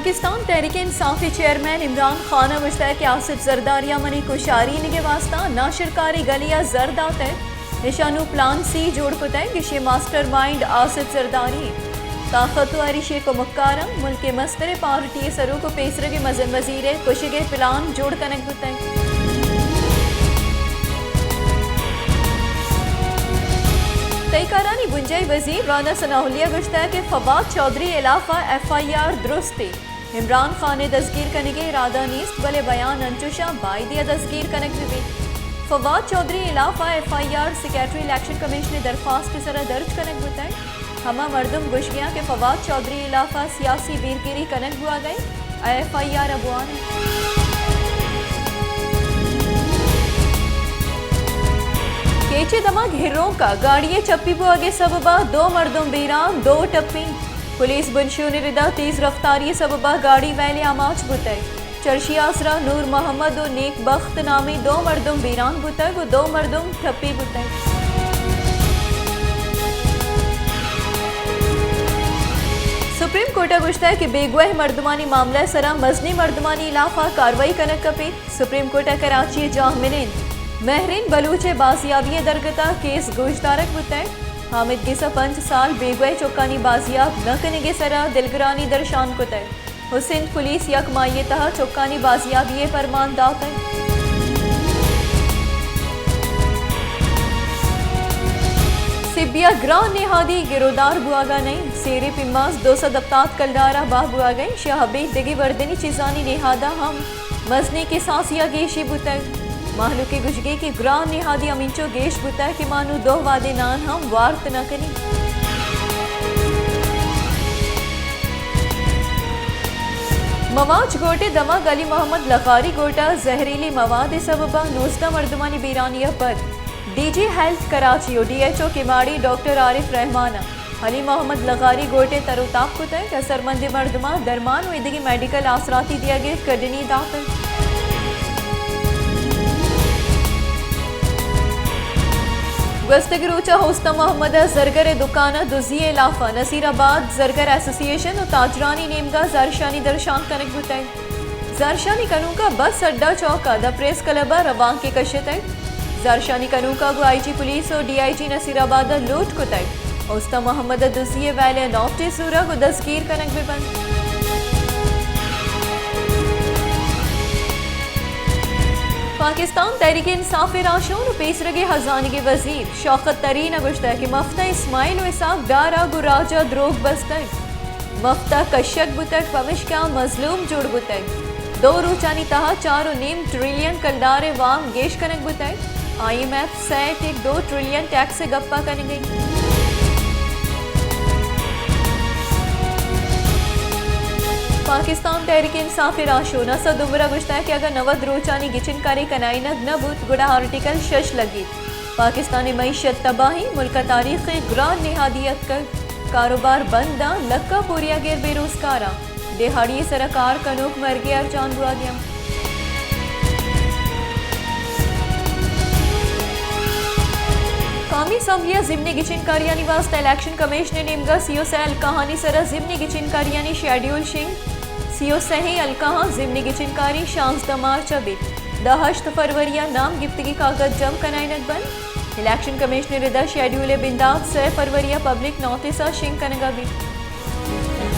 پاکستان تحریک انصاف ءِ چیئرمین عمران خان ءَ گوشتگ کہ آصف زرداری ءَ منی کشارینگ ءِ واستہ ناشرکاری گلی ءَ زر داتگ، ایشاں نوں پلان سی جوڑ کتگ، ایشی ءِ ماسٹر مائنڈ آصف زرداری اِنت۔ طاقتور ایشی ءِ کمکاراں ملک ءِ مستریں پارٹی ءِ سروک ءُ پیسرگیں مزن وزیر ءِ کشگ ءِ پلان جوڑ کنگ بوتگ۔ تہی کارانی بنجاہی وزیر رانا ثناء اللہ ءَ گوشتگ کہ فواد چوہدری ءِ ہلاف ءَ ایف آئی آر درست اِنت۔ عمران خان ءِ دزگیر کنگ ءِ ارادہ نیست، بلے بیان انچوش اَنت بائدی ءَ دزگیر کنگ بہ بیت۔ فواد چوہدری ءِ ہلاف ءَ F I R secretary election commission ءِ درخواست ءِ سرا درج کنگ بوتگ۔ ہما مردم گوشگ ءَ اَنت کہ فواد چوہدری ءِ ہلاف ءَ سیاسی بیرگیری کنگ بوہگ ءَ اِنت، آ ایف آئی آر ءَ بوان اَنت۔ کیچ ءِ دمگ ہرونک ءَ گاڑی ءِ چپی بوہگ ءِ سبب ءَ دو مردم بیران، دو ٹپی۔ پولیس بنشون ءِ ردا تیز رفتاری ءِ سبب ءَ گاڑی ویل ءَ آماچ بوتگ۔ چرشی آسرا نور محمد ءُ نیک بخت نامیں دو مردم بیران بوتگ ءُ دو مردم ٹپی بوتگ۔ سپریم کورٹ ءَ گوشتگ کہ بیگواہ مردمانی معاملہ ءِ سرا مزنیں مردمانی ہلاف ءَ کاروائی کنگ کپیت۔ سپریم کورٹ ءَ کراچی ءِ جاہ منند مہرین بلوچ ءِ بازیابی ءِ درگت ءَ کیس گوشدارگ بوتگ۔ حامد گس ءَ پنچ سال بیگواہ چکانی بازیاب نہ کنگ ءِ سرا دلگرانی درشان کتگ۔ ءُ سندھ پولیس یک ماہی ءِ تہا چکانی بازیابی ءِ پرمان داتگ۔ سبی ءَ گران نہادی گرودار بوہگ ءَ نہ اِنت۔ سیریں پیماز دو سد ہپتاد کلدار ءَ بہا بوہگ ءَ اِنت، شہ ابید دگہ وردنی چیزانی نہاد ءَ ہم مزنیں کساسی ءَ گیشی بوتگ۔ مہلوک ءِ گوشگ اِنت کہ گران نہادی ہمینچو گیش بوتگ کہ ما نوں دو وہدے نان ہم وارت نہ کنیں۔ مواج گوٹ ءِ دمگ علی محمد لغاری گوٹ ءَ زہریلی مواد ءِ سبب ءَ نوزدہ مردمانی بیرانی ءَ پد ڈی جی ہیلتھ کراچی ءُ ڈی ایچ او کماڑی ڈاکٹر عارف رحمان ءَ علی محمد لغاری گوٹ ءِ تر ءُ تاب کتگ ءُ سرمندیں مردماں درمان ءُ ایدگہ میڈیکل آسراتی دیگ ءِ کڈنی داتگ۔ گوستگیں روچ ءَ ہوستہ محمد ءَ زرگر ءِ دکان ءَ دزی ءِ ہلاف ءَ نصیر آباد زرگر ایسوسی ایشن ءُ تاجرانی نیمگ ءَ زہرشانی درشان کنگ بوتگ۔ زہرشانی کنوک ءَ بس اڈہ چوک ءَ داں پریس کلب ءَ روانکے کشتگ۔ زہرشانی کنوک ءَ گوں آئی جی پولیس ءُ ڈی آئی جی نصیر آباد ءَ لوٹ کتگ۔ ہوستہ محمد ءَ دزی ءِ ویل ءِ نوٹ ءِ زور ءَ گوں دزگیر کنگ بہ بنت۔ پاکستان تحریک انصاف ءِ راہشون ءُ پیسرگیں ہزانگیں وزیر شوکت ترین ءَ گوشتگ کہ مفت ءَ اسماعیل ءُ اسحاق ڈار ءَ گوں راج ءَ دروگ بستگ۔ مفت ءَ کشگ بوتگ، پمشکا مظلوم جوڑ بوتگ۔ دو روچانی تہا چار ءُ نیم ٹریلین کلدار ءِ وام گیش کنگ بوتگ۔ آئی ایم ایف سیٹ ءِ دو ٹریلین ٹیکس ءِ گپ ءَ کنگ ءَ اِنت۔ پاکستان تحریک انصاف ءِ راہشون اسد عمر ءَ گوشتگ کہ اگاں نود روچانی گچین کاری کنائینگ نہ بوت، گڑا آرٹیکل شش لگیت۔ پاکستان ءِ معیشت تباہ اِنت، ملک ءَ تاریخ ءِ گران نہادی اتکگ، کاروبار بند اَنت، لکاں پوریاگیر بے روزگار اَنت، دیہاڑی ءِ سرا کار کنوک مرگ ءِ ارجان بوہگ ءَ اَنت۔ قومی اسمبلی ءَ ضمنی گچین کاریانی واستہ الیکشن کمیشن ءِ نیمگ ءَ سی ءُ سے حلقہانی سرا ضمنی گچین کاریانی شیڈیول شنگ۔ سی ءُ سئیں حلقہاں ضمنی گچین کاری شانزدہ مارچ ءَ بیت۔ داں ہشت فروری ءَ نام گپتگی کاگد جم کنائینگ بنت۔ الیکشن کمیشن ءِ ردا شیڈیول ءِ بندات سئے فروری ءَ پبلک نوٹس ءَ شنگ کنگ ءَ بیت۔